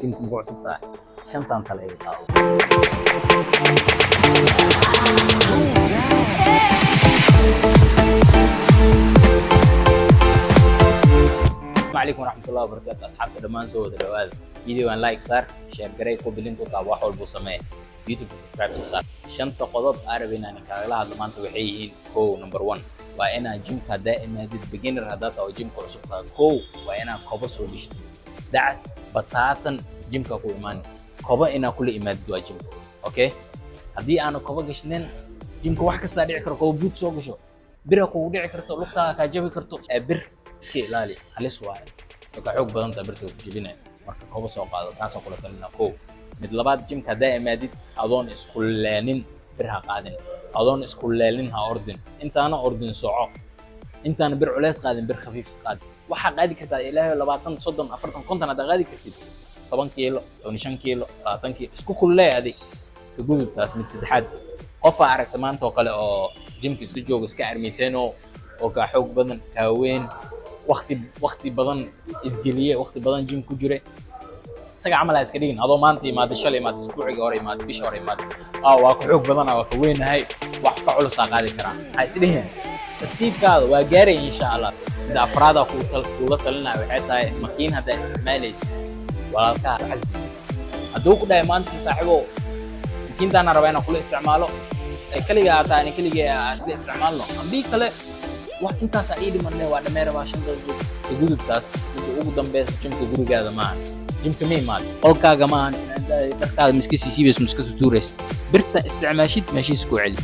Gymka muku cusub tahay, shantan tale iga qaado. Asalaamu calaykum waraxmatullahi wabarakaatu. Asxaabta dhammaan, soo wada dhawaada. Videogan like saar, share garay, ku bilin ku taab, wax walbuu sameeya. YouTube subscribe soo saar. Shanta qodob aan rabay inaan kaagala hadlo maanta waxay yihiin: kow, number one, waa inaad gymka haddaa imaadid, beginner haddaa tahay oo gymka cusub tahay, kow waa inaad kobo soo gishtid. Dacas bataatan gymka ku imaani, kobo inaad kula imaadid waa gymka, okay? Haddii aanu kobo gashnin, gymka wax kastaa dhici karo. Kobo boot soo gasho, bira kugu dhici karto, lugtaada kaa jabi karto. Ee bir iska ilaali, halis waaye, way ka xoog badan tahay birta, ku jebinaya. Marka kobo soo qaado, taasoo kula talina, kow. Mid labaad, gymka haddaa imaadid, adoon iskulleelin bir ha qaadin, adoon iskulleelin ha ordin. Intaana ordin soco, intaana bir culeys qaadin, bir khafiif qaad. Waxaa qaadi kartaa, ilaahay, 20, 30, 40, 50 haddaa qaadi kartid, 10 kiilo, 15 kiilo, 20 kiilo, isku kullee adig, ka gudub taas. Mid saddexaad, qofaa aragta maanta oo kale oo gymka iska joogo, iska armiiteeno, oo kaa xoog badan, kaa weyn, waqti badan isgeliye, waqti badan gym ku jire, isaga camal ha iska dhigin. Adoo maanta imaada, shalay imaada, isbuuciga hore imaada, bisha hore imaada, waa ka xoog badana, waa ka weynahay, wax ka culusaa qaadi karaa, ha isdhihin. Tartiibkaada waa gaaray, insha Allah. Mida afraada kuula talinaya waxay tahay, makiin haddaa isticmaalaysa, walaalkaa xasdi. Hadduu ku dhahay maanta, "Saaxiibow, makiintaana rabaa inaan kula isticmaalo," ee keliga aa tahay, ani keligay aa isla isticmaalno, haddii kale wax intaasaa ii dhimanne, waa dhamee rabaa 5 daqiiqo, ka gudubtaas. Midda ugu dambeysa, gymka gurigaada maahan, gymka ma imaad, qolkaaga maahan, dharkaada miska siisiibayso, miska tutuuraysa. Birta isticmaashid, meeshiisa ku celi.